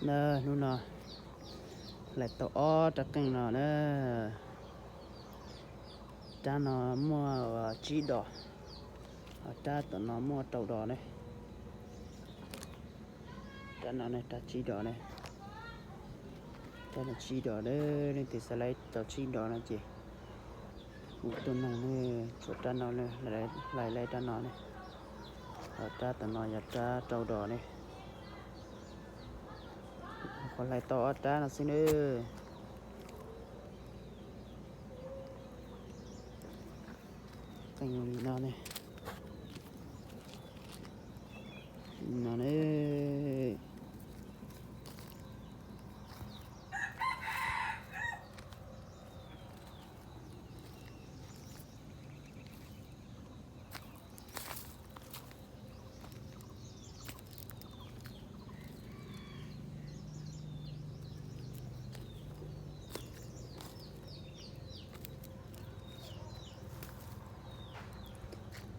Na, hnub no hlais tau ob rab qeej no na. Rab no muaj tsib dos, rab tom no muaj rau dos ne. Rab no ne, rab tsib dos ne. Rab no tsib dos ne, leej twg xav laib tau tsib dos no ces hu tuaj noog ne. Tshuav rab no ne, hlais laib rab no ne. Ho rab tom no yog rab rau dos ne. Qhov hlais tau ob rab no xwb ne. Qeej li no ne. No ne.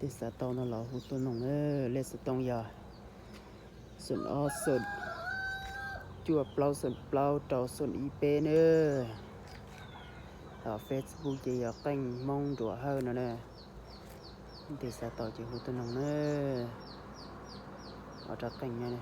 Leej twg xav tau no los hu tuaj noog na. Lej xov tooj yog xoom ob xoom, cuaj plaub xoom plaub rau xoom ib peb na. Ho Facebook ces yog Qeej Hmoob Nruas Hawj no na. Leej twg xav tau ces hu tuaj noog na. Ob rab qeej no ne.